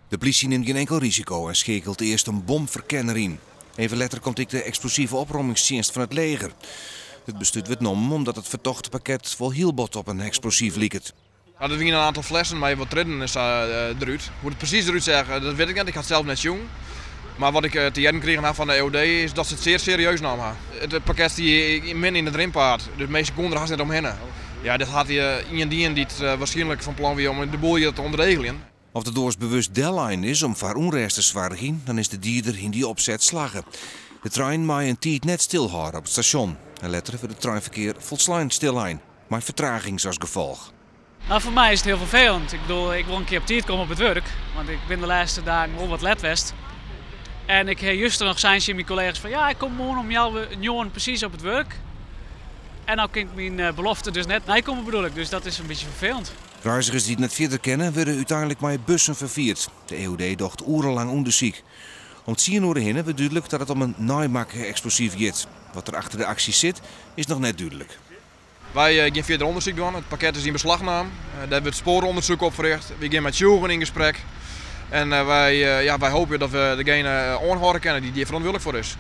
De plysje nimt gjin inkel risiko en skeakelt earst in bomferkenner yn. Even letter komt ek de eksplosive oprommingstsjinst fan it leger. It beslút wurdt nommen omdat it fertochte pakket wol hiel bot op in eksplosyf liket. Nou, der wiene in oantal flessen mei wat triedden en sa derút. Hoe't it presys derút seach, dat wit ik net. Ik ha it sels net sjoen. Mar wat ik te hearren krigen ha fan de EOD is dat se it sear serieus naam ha. It pakket stie midden yn it rinpaad, dus minsken koene der hast net omhinne. Ja, dat hat ien dien dy't warskynlik fan plan wie om de boel hjir te ûntregeljen. Oft de doas bewust dellein is om foar ûnrêst te soargjen, dan is de dieder yn dy opset slagge. De trein mei in tiid net stilhâlde op it stasjon en letter wurdt it treinferkear folslein stillein, mei fertragings as gefolch. Nou, foar my is it hiel ferfelend. Ik bedoel, ik wol in kear op tiid komme op it wurk, want ik bin de lêste dagen wol wat let west. En ik ha juster noch sein tsjin myn kollega's fan ja, ik kom moarn om healwei njoggenen presys op it wurk. En no kin ik myn belofte dus net neikomme bedoel ik, dus dat is in bytsje ferfelend. Reizgers dy't net fierder kinne, wurde úteinlik mei bussen ferfierd. De EOD docht oerenlang ûndersyk. Om tsien oere hinne wurdt dúdlik dat it om in neimakke eksplosyf giet. Wat der achter de aksje sit, is noch net dúdlik. Wy gean fierder ûndersyk dwaan. It pakket is yn beslach naam. Dêr wurdt spoareûndersyk op ferricht. Wy gean mei tsjûgen yn gesprek. En wy, ja, wy hoopje dat we degene oanhâlde kinne dy't hjir ferantwurdlik foar is.